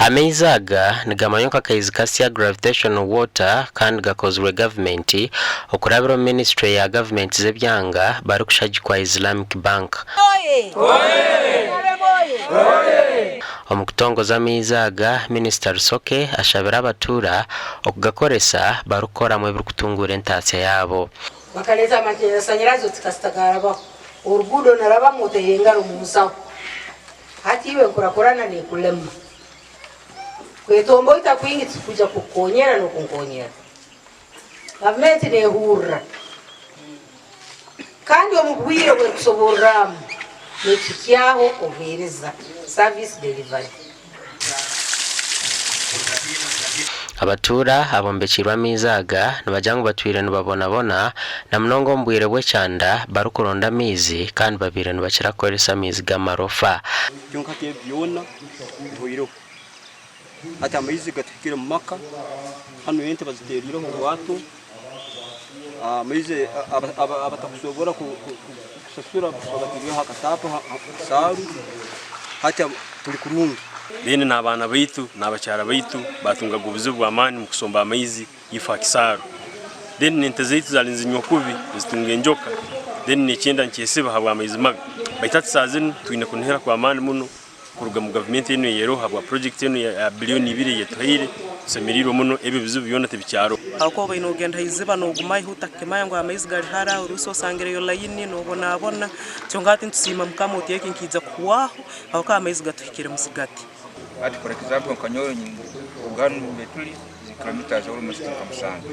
Amaizi aga nigamanywa nka Kaizi Kasya Gravitational Water kandi gakozirwe gavumenti okurabira omu minisiture ya gavumenti z'ebyanga barikushagikwa Islamic Bank. Omu kutongoza amaizi aga, Minisita Rusoke ashabire abatuura okugakoresa barikukoramu ebirikutunguura entaasya yaabo. Bakareeta amashanyarazi oti kasita garabaho, oruguudo narabamu otaire engaro omu nsaho. Hati iwe enkurakurana nekulema. Kwetomboita kwingi tikikwija kukukonyera n'okunkonyera. Gavumenti nehurra kandi omu bwire obwerikusoborramu netuhikyaho obuheereza, service delivery. Abatuura abombekiirwe amaizi aga nibagira ngu batwire nibabonabona na munonga omu bwire bw'ekyanda barikuronda amaizi kandi babaire nibakira kukoresa amaizi g'amarofa. Kyonka hati ebi byona bihweireho. Hati amaizi gatuhikire omu maka, hanu ente baziteeriireho obwato, amaizi abatakusobora kusasura babateeriireho akataapu aha kisaaru, hati turi kurungi. Then n'abaana baitu n'abakyara baitu baatungaga obuzibu bw'amaani omu kusomba amaizi ifo aha kisaaru. Then n'ente zaitu zaali nizinywa kubi nizitunga enjoka then n'ekyenda nikyesiba ahabw'amaizi mabi. Baitu hati saaha zinu twine kunihira kw'amaani muno Kuruga mu gavumenti enu eyeroho habwa purojekiti enu ya biliyoni ibiri eyetuhaire, tusemeriirwe muno, ebi ebizibu byona tibikyaroho. Ahakuba obaire nogenda ha iziba nogumayo otakimanya ngu amaizi gari hara, oruusi osangireyo layini nobonabona, kyonka hati nitusiima Mukama oti eki nikiija kuhwaho ahabw'okuba amaizi gatuhikire muzigati. Hati for example nka nyowe kuruga hanu mbere turi zi kilometers almost nka musanju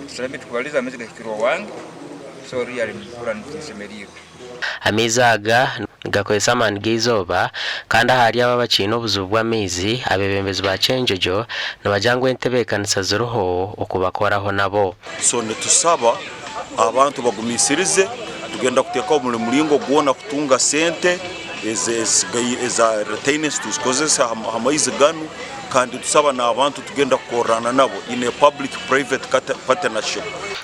tusabire tukubalize amaizi gahikire owange so really nimpurra nsemereirwe. Amaizi aga nigakozesa amaani g'eizooba kandi ahari abo abakiine obuzibu bw'amaizi, abeebembezi ba Kyenjojo nibagira ngu entebeekanisa ziriho okubakoraho nabo. So nitusaba abantu bagumisirize, tugenda kuteekaho buri muringo gwona kutunga sente eza retainance tuzikozese aha maizi ganu kandi nitusaba n'abantu tugenda kukorerana nabo in a public private partnership.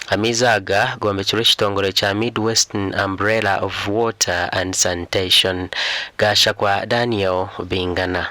Amaizi aga gombekirwe ekitongore kya Mid-Western Umbrella of Water and Sanitation. Gashakwa Daniel Bingana.